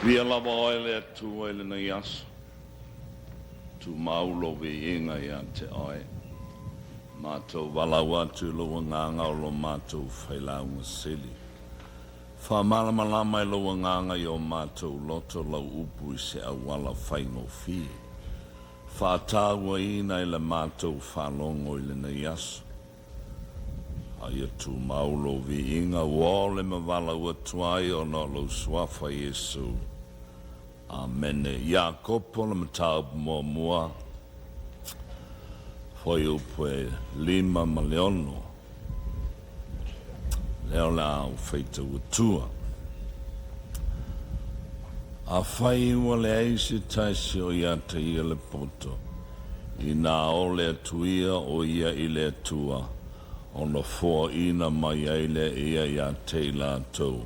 Viia lava oe le Atua i lenei aso. Tumau lou viiga ia te oe. Matou valaau atu i lou Agaga o lo matou Failauga Sili. Faamalamalama e lou Agaga i o matou loto lau upu i se auala faigofie. Faatauaina i le matou faalogo i lenei aso. A ia tumau lou viiga ua ole ma valaau atu ai ona o lou Suafa Iesu. Amene. Iakopo le mataupu muamua, fuaiupu e 5 ma le 6. Lea o le a ou faitau atua. Afai ua leai se tasi o ia te ia le poto, inā ole atu ia o ia i le Atua, ona foaina mai ai lea ia iā te i latou.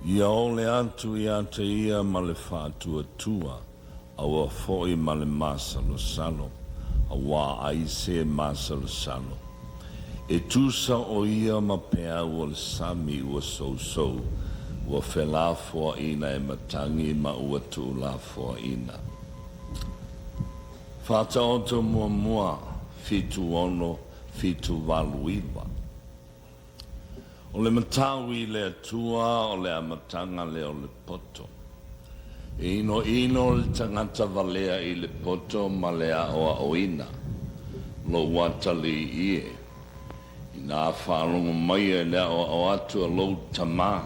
Ia ole atu ia te ia ma le faatuatua, aua foi ma le masalosalo, auā ai se masalosalo. E tusa o ia ma peau o le sami ua sousou, ua felafoaina e matagi ma ua tuulafoaina. Faataoto muamua, 7 6 7 8 9. O le matau i le Atua o le amataga lea o le poto. E inoino le tagata valea i le poto ma le aʻoaʻoina, lou atalii e. Inā faalogo maia i le aʻoaʻo atu a lou tamā,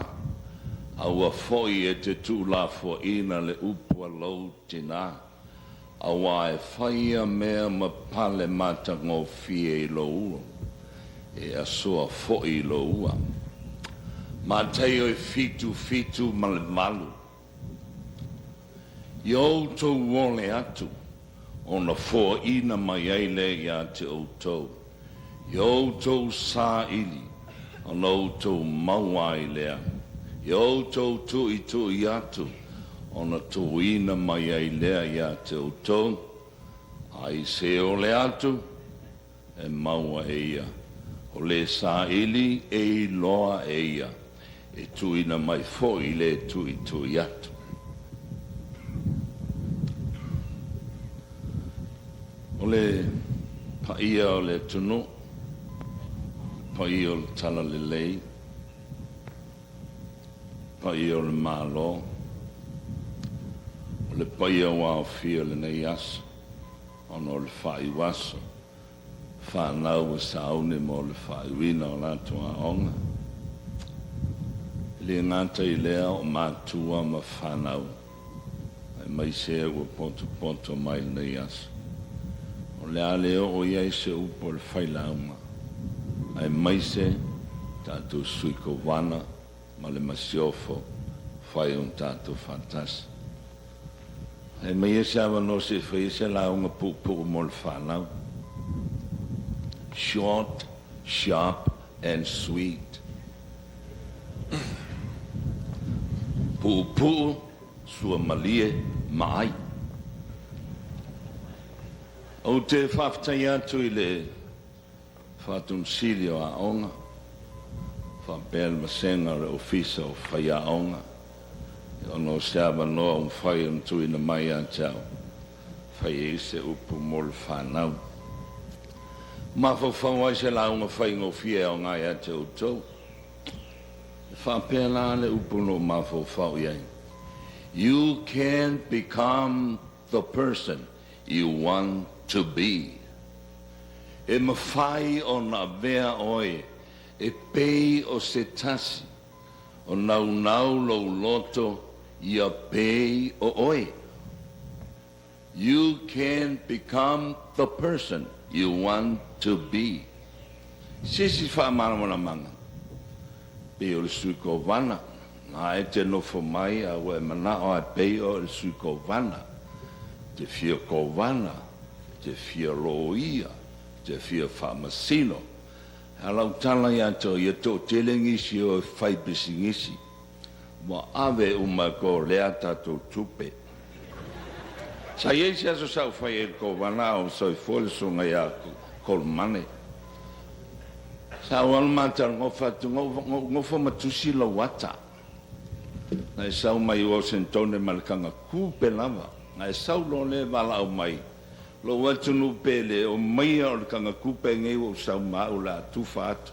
aua foi e te tuulafoaina le upu a lou tinā, auā e fai ia mea ma pale matagofie i lou e asoa foi i lou ua. Mataio e 7 7 ma le 8. Ia outou ole atu, ona foaina mai ai lea ia te outou. Ia outou saili, ona outou maua ai lea. Ia outou tuitui atu, ona tuuina mai ai lea ia te outou. Ai se ole atu, e maua e ia. O le saili e iloa e ia, e tuuina mai foi i le tuitui atu. O le paia o le atunuu, paia o le Talalelei, paia o le Malo, o le paia ua aofia lenei aso, ona o le faaiuaso, fanau ua sauni mo le faaiuina o latou aoga. E le gata i lea o matua ma fanau, aemaise ua potopoto mai lenei aso. O le a le oo i ai se upu o le failauga, aemaise tatou Sui Kovana ma le Masiofo fai o tatou faatasi. Ae mai e se avanoa se i fai ai se lauga puupuu mo le fanau. Short, sharp and sweet. Puupuu, suamalie ma ai. Ou te faafetai atu i le Faatonusili o Aoga, faapea le Vasega o le Ofisa o Faiaoga, ona o se avanoa ua mafai ona tuuina mai ia te au, fai ai se upu mo le fanau. Mafaufau ai se lauga faigofie e aoga ia te outou. E faapea la le upu na ou mafaufau i ai. You can become the person you want to be. E mafai ona avea oe e pei o se tasi o naunau lou loto ia pei o oe. You can become the person you want to be. Se isi faamalamalamaga, pei o le Sui Kovana, na e te nofo mai a ua e manao a pei o le Sui Kovana, te fia kovana, te fia loia, te fia faamasino. A lau tala ia te oe, ia toatele nisi o e fai pisinisi, ua ave uma e ko lea tatou tupe. Sa i ai se aso sa ou fai ai i le kovana a o soifua le susuga ia Kolumane. Sa ou alu ma talanoa fai atu, na ou nofo ma tusi lau ata. Na e sau mai Uosintone ma le Kagakupe lava. Na e sau loa lea e valaau mai, Lou atunuu pele, omaia o le Kagakupe nei ua ou sau ma au o le a tufa atu.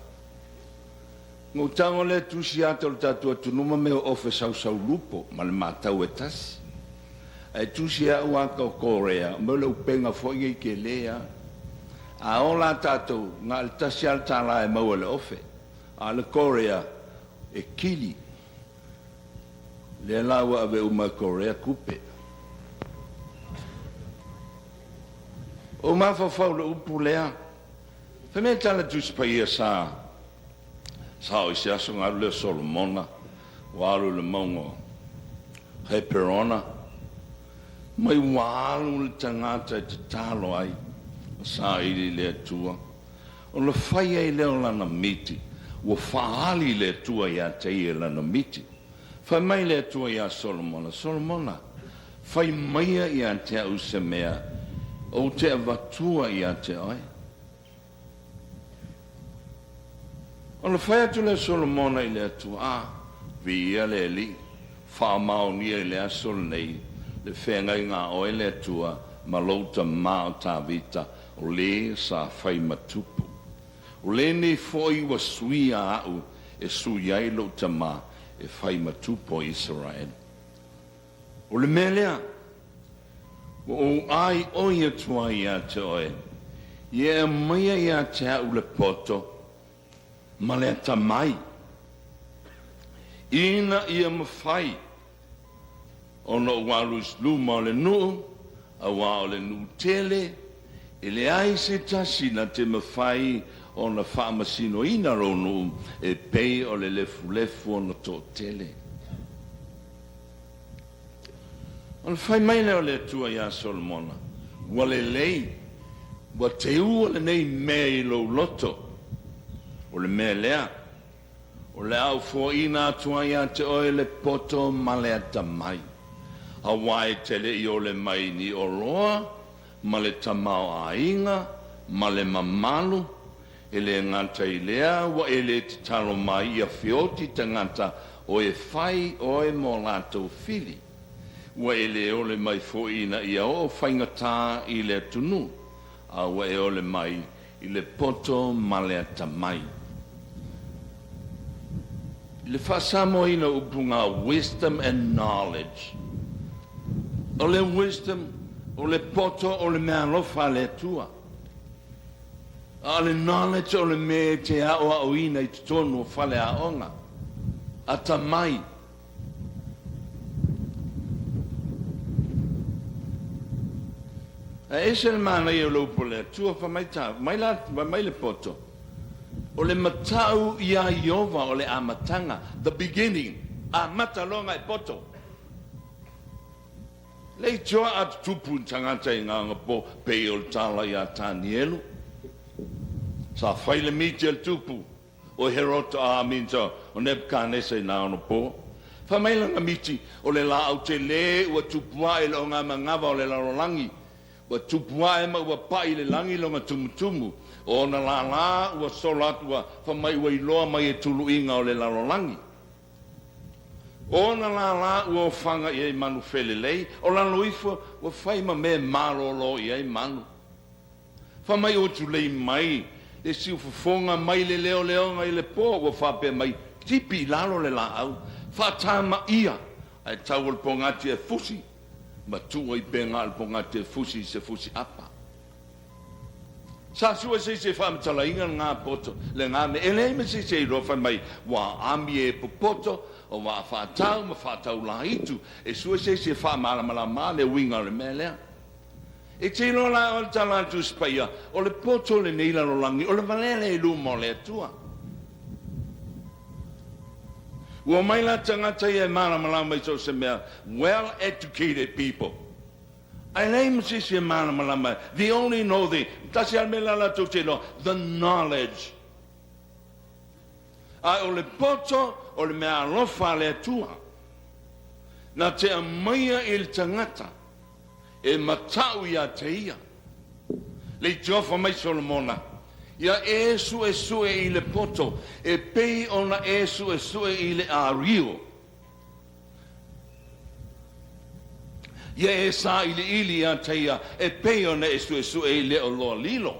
Na ou tago lea tusi ata o le tatou atunuu ma mea o ofe sausaulupo ma le matau e tasi. Ae tusi e au ata o Korea, mea o le upega foi nei tele a. A ola tatou, na o le tasi lava le tala e maua i le ofe. A o le Korea, e kili. Lea la ua ave uma e Korea tupe. Ou mafaufau i le upu lea, fai mai le Tala Tusi Paia sa sa oo i se aso ona alu lea o Solomona ua alu i le mauga o Heperona, mai ua alu le tagata e tatalo ai ma saili i le Atua. Ona fai ai lea o lana miti, ua faaali le Atua ia te ia i lana miti. Fai mai le Atua iā Solomona, Solomona, fai maia ia te au se mea ou te avatua ia te oe. Ona fai atu lea o Solomona i le Atua, A, viia le Alii, faamaonia i le aso lenei le feagaiga a oe le Atua ma lou tama o Tavita, o le sa fai ma tupu. O lenei foi ua suia au e sui ai lou tama e fai ma tupu o Isaraelu. O le mea lea ua ou aioi atu ai ia te oe, ia e aumaia ia te au le poto ma le atamai, ina ia mafai ona ou alu i luma o le nuu, aua o le nuu tele, e leai se tasi na te mafai ona faamasinoina lou nuu e pei o le lefulefu ona toatele. Ona fai mai lea o le Atua iā Solomona, Ua lelei, ua teua lenei mea i lou loto, o le mea lea, O le a ou foaiina atu ai ia te oe le poto ma le atamai, aua e te le i ole mai ni oloa ma le tamaoaiga ma le mamalu, e le gata i lea ua e le tatalo mai ia feoti tagata o e fai oe mo latou fili, ua e le ole mai foi ina ia oo faigata i le atunuu, a ua e ole mai i le poto ma le atamai. I le faa-Samoaina o upu na, wisdom and knowledge. O le wisdom, o le poto o le meaalofa a le Atua. A o le knowledge o le mea e te aoaoina i totonu o faleaoga. Atamai. Ae ese le manaia o le upu a le Atua, fai mai ta, mai la, fai mai le poto, o le matau iā Ieova o le amataga, the beginning, amata loa ona e poto. Leitioa a tutupu ni tagata i ngā po pei o le tala iā Tanielu. Sa fai le miti a le tupu. O Herota, a minta o Nebukanesa i nā ono po. Fai mai lana miti, o le lāʻau telē ua tupu aʻe i le ogamanava o le lalolagi, ua tupu aʻe ma ua paʻi i le lagi lona tumutumu, o ona lālā ua sola atu ua fai mai ua iloa mai e tuluʻiga o le lalolagi. O ona lālā ua ofaga i ai manu felelei, o lalo ifo ua fai ma mea e malōlō i ai manu. Fai mai ua tulei mai le siufofoga mai le leoleoga i le po ua faapea mai, Tipi i lalo le laau, faatamaia, ae tau o le pogati e fusi, ma tuu ai pea le pogati e fusi i se fusi apa. Sa sue se isi e faamatalaina lena poto, lena mea, e leai ma se isi e iloa fai mai ua ami e popoto, o waa faatau ma faatau laitu, e sue se isi e faamalamalama le uiga o le mea lea. E te iloa la oe le tala a le Tusi Paia, o le poto o lenei lalolagi, o le valea lea i luma o le Atua. Ua omai la tagata ia e malamalama i so o se mea, well educated people. Ae leai ma se isi e malamalama, they only know the, tasi lava le mea la latou te iloa, the knowledge. Ae o le poto o le mea alofa a le Atua, na te aumaia i le tagata, E matau ia te ia. Leitiofa mai Solomona, Ia e suesue i le poto e pei ona e suesue i le ario. Ia e sailiili ia te ia e pei ona e suesue i le oloa lilo.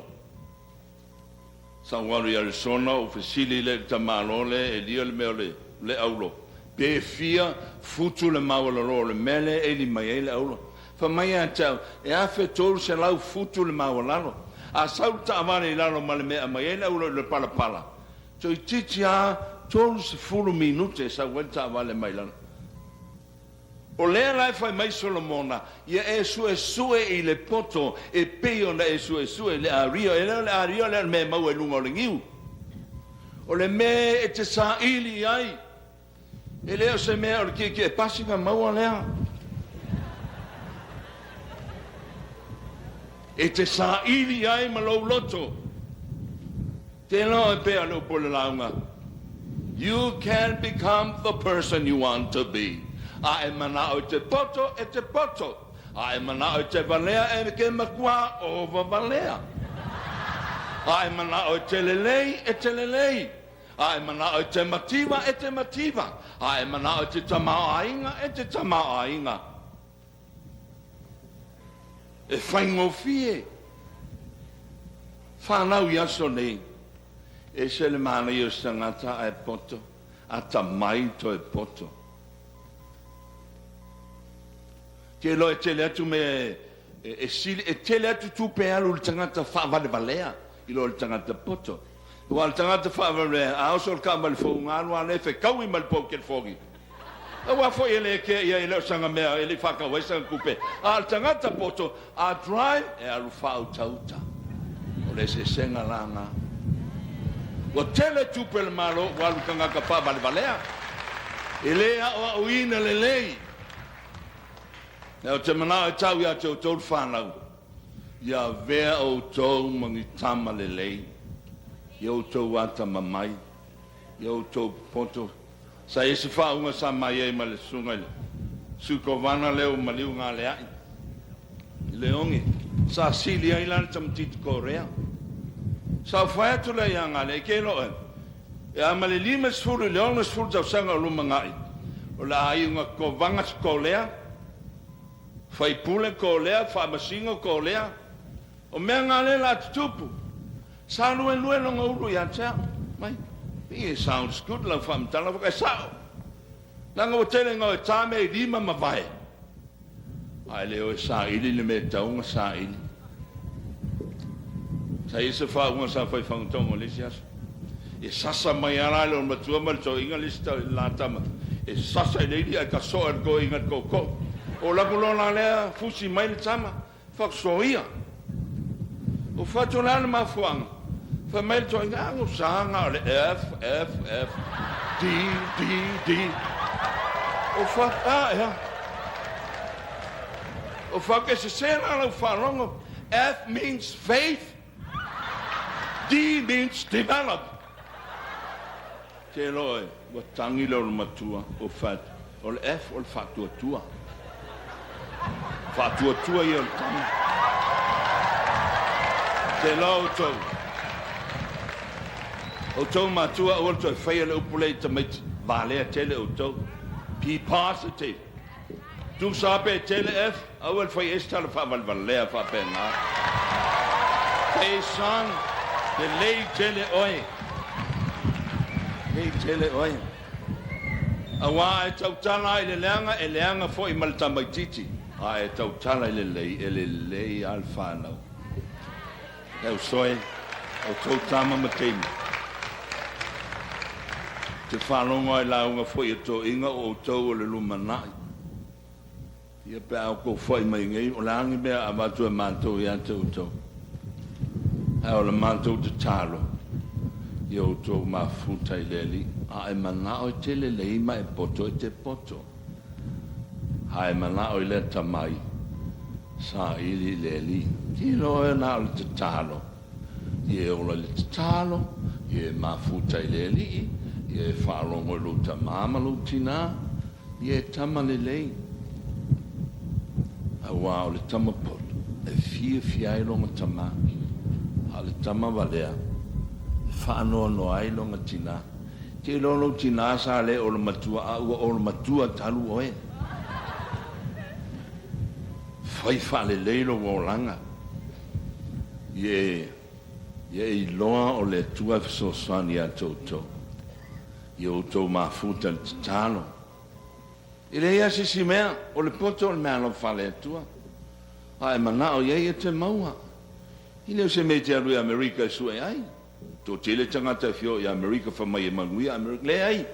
Sa ou alu i Arizona ou fesili lea i le tamaloa lea e lia le mea o le le aulo, pe fia futu le maualalo o le mea lea e eli mai ai le aulo. Fai mai ia te au, e 1300 futu le maualalo. A sau le taavale i lalo ma le mea e aumai ai le aulo i le palapala, toeitiiti lava 30 minute e sau ai le taavale mai lalo. O lea la e fai mai Solomona, Ia e suesue i le poto e pei ona e suesue i le ario. E le o le ario lea o le mea e maua i luga o le niu. O le mea e te saili i ai. E le o se mea o le tietie pasi ona maua lea. E te saili i ai ma lou loto. Tēnā e pea le upu o le lauga, You can become the person you want to be. A e manao i te poto, e te poto. A e manao i te valea, e ke matua ova valea. A e manao i te lelei, e te lelei. A e manao i te mativa, e te mativa. A e manao i te tamaoaiga, e te tamaoaiga. E faigofie. Whanau i aso nei, ese le manaia o se tagata ae poto, atamai toe poto. Te iloa e tele atu mea e sili, e tele atu tupe e alu i le tagata faavalevalea i lo le tagata poto. Aua o le tagata faavalevalea, a oso le taavale fou ona alu lava lea fetaui ma le pou telefoni. Aua foi e le kea i ai, e le o sana mea, e le i faatau ai sana tupe. A o le tagata poto, a drive, e alu faautauta. O le eseesega la na. Ua tele tupe a le Malo ua alu i tagata faavalevalea. E le aoaoina lelei. Ou te manao e tau ia te outou le fanau, ia avea outou ma ni tama lelei, ia outou atamamai, ia outou poto. Sa i ai se faauuga sa mai ai ma le susuga i le Sui Kovana lea ua maliu galea'i i Leone, sa sili ai la le tamaitiiti Korea. Sa ou fai atu lea ia Galea'i, ke lo'e, e a ma le 50 i le 60 tausaga o lumana'i, o le a iuga kovana se Kolea, faipule Kolea, faamasino Kolea, O mea na lea la tutupu. Sa luelue lona ulu ia te au. Mai, pei e sounds good lau faamatalaga foi, e sao. Leaga ua tele ina o e ta mea i lima ma vae, a e le o e saili le mea e tatau ona saili. Sa i ai se faauuga sa fai fagatogo i le isi aso. E sasa mai lava la e le olomatua ma le toeaina le isi la tama, e sasa i le ili ae tasoa e le toeaina i le tootoo. O laku loa la lea fusi mai le tama, Fausoia. Ua fatu o le a le mafuaaga? Fai mai le toeaina, a no sa na o le F, F, F, D, D, D. Ua fatu, a ea. Ua fatu, e sese la lau faalogo. F means faith, D means develop. Te iloa e, ua tagi le olomatua, ua fai atu, o le F o le faatuatua. Faatuatua ia o le tama. Te iloa outou, outou matua aua le toe faia le upu lea i tamaiti, valea tele outou. Be positive. Tusa pe tele F, aua le fai ai se tala faavalevalea faapena. Hey son, lelei tele oe. Lelei tele oe. Aua a e tautala i le leaga, e leaga foi ma le tamaitiiti. A e tautala i le lelei, e lelei lava le fanau. E uso e, outou tama ma teine, te faalogo ai lauga foi a toeaiina o outou o le lumanai. Ia pe a outou foi mai nei, o le a ni mea avatu e matou ia te outou? Ae o le matou tatalo, ia outou mafuta i le Alii. A e manao e te lelei ma e poto e te poto. A e manao i le atamai, saili i le Alii. Tilo e na o le tatalo. Ia e ola i le tatalo, ia e mafuta i le Alii, ia e faalogo i lou tamā ma lou tinā, ia e tama lelei. Aua o le tama poto e fiafia ai lona tamā, a o le tama valea e faanoanoa ai lona tinā. Te iloa lou tinā sa le olomatua a ua olomatua talu oe. Fai faalelei lou olaga, ia e, ia e iloa o le Atua e fesoasoani ia te outou. Ia outou mafuta i le tatalo. E leai lava se isi mea, o le poto o le meaalofa a le Atua. A e manao i ai e te maua. E le o se mea e te alu i Amerika e sue ai. Toatele tagata e fia o i Amerika fai mai e manuia Amerika. Leai!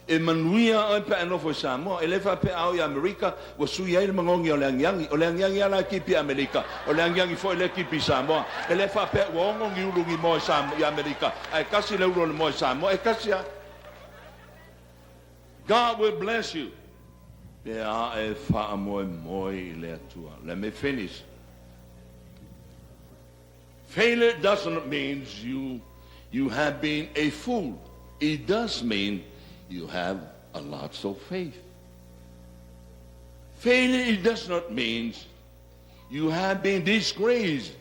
E manuia oe pe a e nofo i Samoa. E le faapea a o i Amerika ua sui ai le magogi o le agiagi. O le agiagi lava la e kipi i Amerika, o le agiagi foi lea e kipi i Samoa. E le faapea ua ono ni ulu ni moa i Amerika ae tasi le ulu o le moa i Samoa. E tasi lava. God will bless you pe a e faamoemoe i le Atua. Let me finish. Failure doesn't mean you, you have been a fool. It does mean you have a lot of faith. Failure, it does not mean you have been disgraced.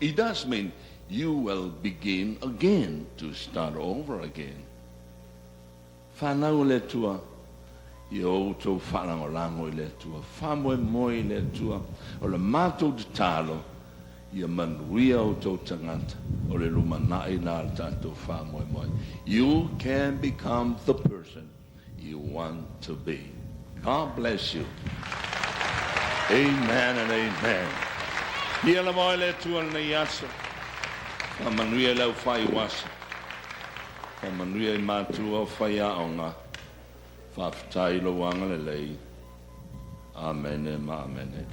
It does mean you will begin again to start over again. Fanau o le Atua, ia outou faalagolago i le Atua, faamoemoe i le Atua, o le matou tatalo, ia manuia outou tagata, o le lumanai lena o le tatou faamoemoe. You can become the person you want to be. God bless you. Amen and amen. Ia lava oe le Atua lenei aso. Faamanuia i le aufai uasi. Faamanuia i matua o faiaoga. Faafetai i lou agalelei. Amene ma amene.